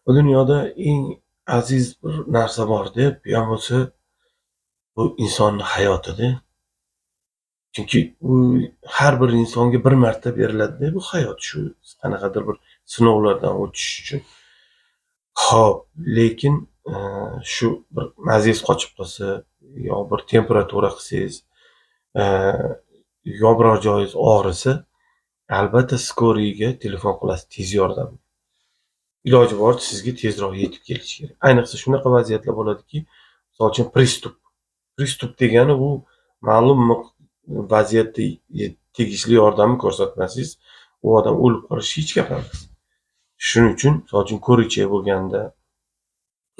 Bu dunyoda eng aziz bir narsa bor deb, yo bo'lsa bu insonni hayotida. Chunki u har bir insonga bir marta beriladi-da bu hayot, shu qanaqadir bir sinovlardan o'tish uchun. Xo'p, lekin shu bir mazangiz qochib qolsa, yo bir temperatura qilsangiz, yo biror joyingiz og'risa, albatta скорый ga telefon qilasiz, tez yordam. Iloji boricha sizga tezroq yetib kelishi kerak. Ayniqsa shunaqa vaziyatlar bo'ladiki, misol uchun приступ. Приступ degani bu ma'lum vaziyatda tegishli yordamni ko'rsatmasangiz, u odam o'lib qolishi hech gap emas. Shuning uchun, misol uchun, ko'richak bo'lganda,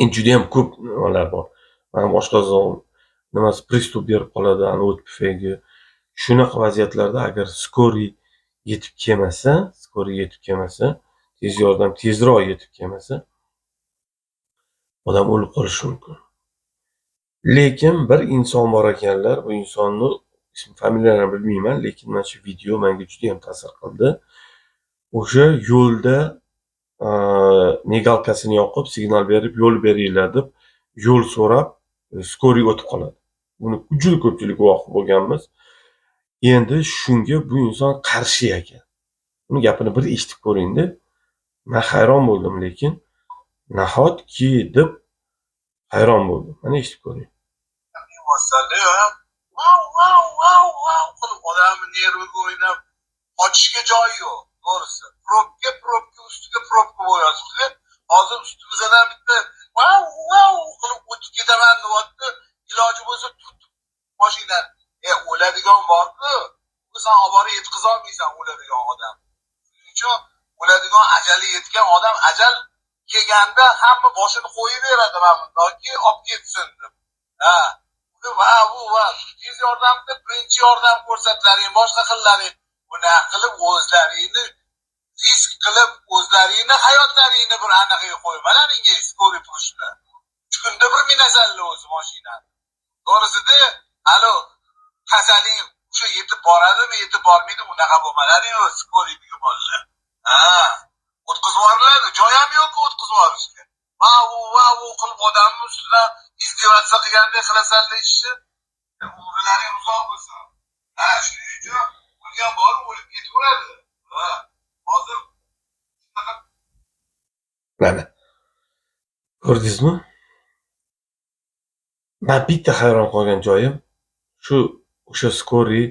endi judayam ko'p nimalar bor. Mana oshqozon nimasi приступ berib qoladi, ani o't pufagi. Shunaqa vaziyatlarda agar скорый yetib kelmasa, скорый yetib kelmasa, tez yordam tezroq yetib kelmasa, odam o'lib qolishi mumkin. Lekin bir inson bor ekanlar, bu insonni ism familiyalarini bilmayman, lekin mana shu video menga juda ham ta'sir qildi. O'sha yo'lda мигалка sini yoqib, signal berib, yo'l beringlar deb, yo'l so'rab, скорый o'tib qoladi. Buni juda ko'pchilik guvohi bo'lganmiz. Endi shunga bu inson qarshi ekan. Uni gapini bir eshitib ko'ring-da. Men hayron bo'ldim, lekin nahotki deb hayron bo'ldim. Mana eshitib ko'ring. Vau vau vau vau qilib odamni nerviga o'ynab, qochishga joy yo'q, to'g'risi. Probka, probka ustiga probka bo'lyapti. Hozir ustimizdan bitta vau vau qilib o'tib ketaman deyapti. Iloji bo'lsa turtib mashinani. O'ladigan borku, u san olib borib yetkazolmaysan o'ladigan odam. Shuning uchun o'ladigan ajali yetgan odam ajal kelganda hamma boshini qo'yib beradi mana bundoqki olib ketsin deb. Ha, va bu va tez yordamda birinchi yordam ko'rsatlaring, boshqa qillaring, bunaqa qilib o'zlaringni risk qilib o'zlaringni hayotlaringni bir anig'iga qo'ymalaringga скорый pulishni. 3 kunda bir minasanlar o'zi mashinani. To'g'risida, alo, kasaling o'sha yetib boradimi, yetib bormaydimi, unaqa bo'lmalaring o'zi скорый bolalar. Ha, o'tkazib yuboriladi, joy ham yo'q o'tkazib yuborishga. Va u va u qilib odamni ustidan издеваться qilgandek qilasanlar ishni. Umrlaring uzoq bo'lsin. Ha, shuning uchun o'lgan borib o'lib ketaveradi. Ha, hozir shunaqa. Mana. Ko'rdingizmi? Men bitta hayron qolgan joyim shu o'sha скорый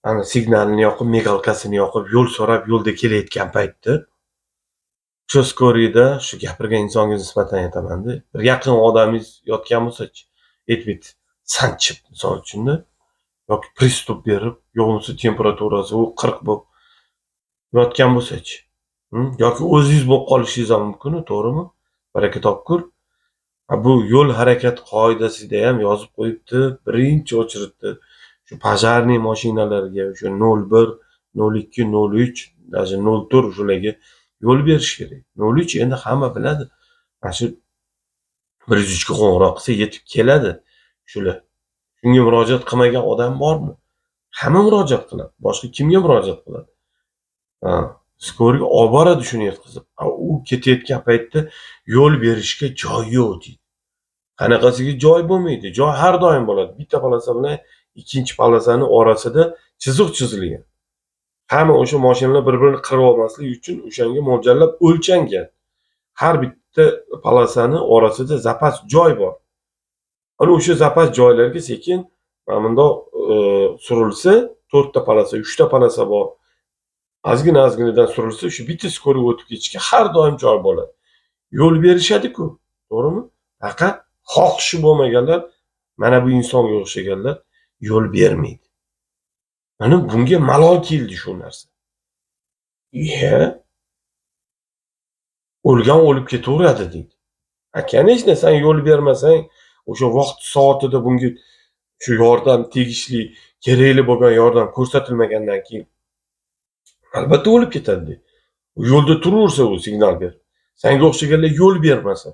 ana signalini yoqib, мигалка sini yoqib, yo'l so'rab yo'lda kelayotgan paytda o'sha скорый da shu gapirgan insonga nisbatan aytaman-da. Bir yaqin odamingiz yotgan bo'lsa-chi, aytib sanchib misol uchun-da, yoki приступ berib, yo bo'lmasa temperaturasi u 40 bo'lib yotgan bo'lsa-chi, yoki o'zingiz bo'lib qolishingiz ham mumkin, to'g'rimi? Baraka topkur. Bu yo'l harakat qoidasida ham yozib qo'yibdi, birinchi очередь shu пожарный mashinalarga o'sha 01, 02, 03, даже 04 shularga yo'l berish kerak. 03 endi hamma biladi. Mana shu 103 ga qo'ng'iroq qilsa yetib keladi shular. Shunga murojaat qilmagan odam bormi? Hamma murojaat qiladi. Boshqa kimga murojaat qiladi? Ha, скорый olib boradi shuni yetkazib. U ketayotgan paytda yo'l berishga joy yo'q deydi. Qanaqasiga joy bo'lmaydi? Joy har doim bo'ladi. Bitta полоса bilan ikkinchi полоса ni orasida chiziq chizilgan. Hamma o'sha mashinalar bir-birini qirib olmaslik uchun o'shanga mo'ljallab o'lchangan. Har bitta полоса ni orasida запас joy bor. Ana o'sha запас joylarga sekin mana bundoq surilsa, 4 ta полоса, 3 ta полоса bor. Ozgina ozginadan surilsa, o'sha bitta скорый o'tib ketishga har doim joy bo'ladi. Yo'l berishadi-ku, to'g'rimi? Faqat xohishi bo'lmaganlar, mana bu insonga o'xshaganlar yo'l bermaydi. Mana bunga malol keldi shu narsa. O'lgan o'lib ketaveradi deydi. A, конечно, sen yo'l bermasang, o'sha vaqt soatida bunga shu yordam tegishli, kerakli bo'lgan yordam ko'rsatilmagandan keyin albatta o'lib ketadi deydi. Yo'lda turaversa u signal berib, senga o'xshaganlar yo'l bermasa,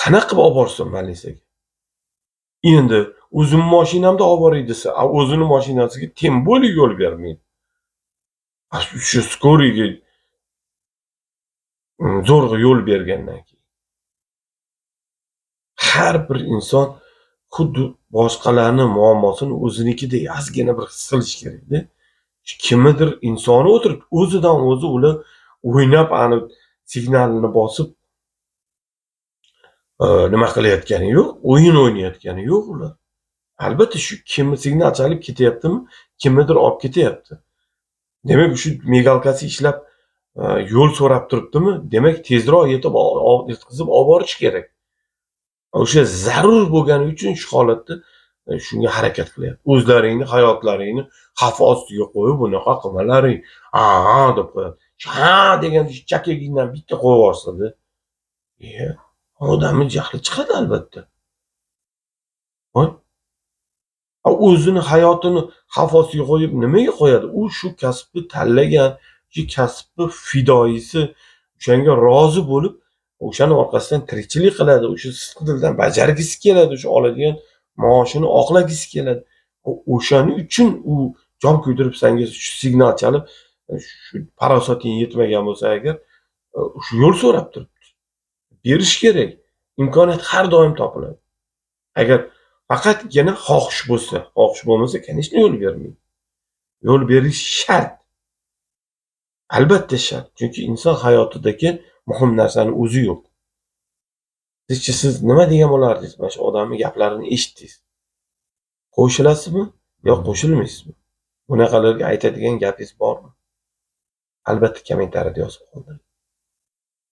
qanaqa qilib olib borsin больница ga? Endi o'zim mashinamda olib boray desa, o'zini mashinasiga тем более yo'l bermaydi. Shu скорый ga Zo'rg'a yo'l bergandan keyin. Har bir inson xuddi boshqalarning muammosini o'zinikidek ozgina bir his qilish kerakda. Kimnidir insoni o'tirib, o'zidan o'zi ular o'ynab ani signalini bosib nima qilayotgani yo'q, o'yin o'ynayotgani yo'q ular. Albatta shu kimni signal chalib ketyaptimi, kimnidir olib ketyapti. Demak, shu migalkasi ishlab yo'l so'rab turibdimi, demak tezroq yetib yetkazib olib borish kerak. O'sha zarur bo'lgani uchun shu holatda shunga harakat qilyapti. O'zlaringni hayotlaringni xavf ostiga qo'yib bunaqa qilmalaring. A deb qo'yadi. Ha deganda chakagingdan bitta qo'yib yuborsa-da, odamning jahli chiqadi albatta. Voy. O'zini hayotini xavf ostiga qo'yib nimaga qo'yadi? U shu kasbni tanlagan, shu kasbni fidoyisi, o'shanga rozi bo'lib, o'shani orqasidan tirikchilik qiladi, o'sha sidqi dildan bajargisi keladi, o'sha oladigan maoshini oqlagisi keladi. O'shaning uchun u jon kuydirib senga shu signal chalib, shu farosating yetmagan bo'lsa agar, shu yo'l so'rab turibdi. Berish kerak. Imkoniyat har doim topiladi. Agar faqatgina xohish bo'lsa, xohish bo'lmasa, конечно, yo'l bermaydi. Yo'l berish shart. Albatta shart. Chunki inson hayotidagi muhim narsani o'zi yo'q. Sizchi siz nima degan bo'lardingiz? Mana shu odamning gaplarini eshitdingiz. Qo'shilasizmi yo qo'shilmaysizmi? Bunaqalarga aytadigan gapingiz bormi? Albatta kommentariyada yozib qoldiring.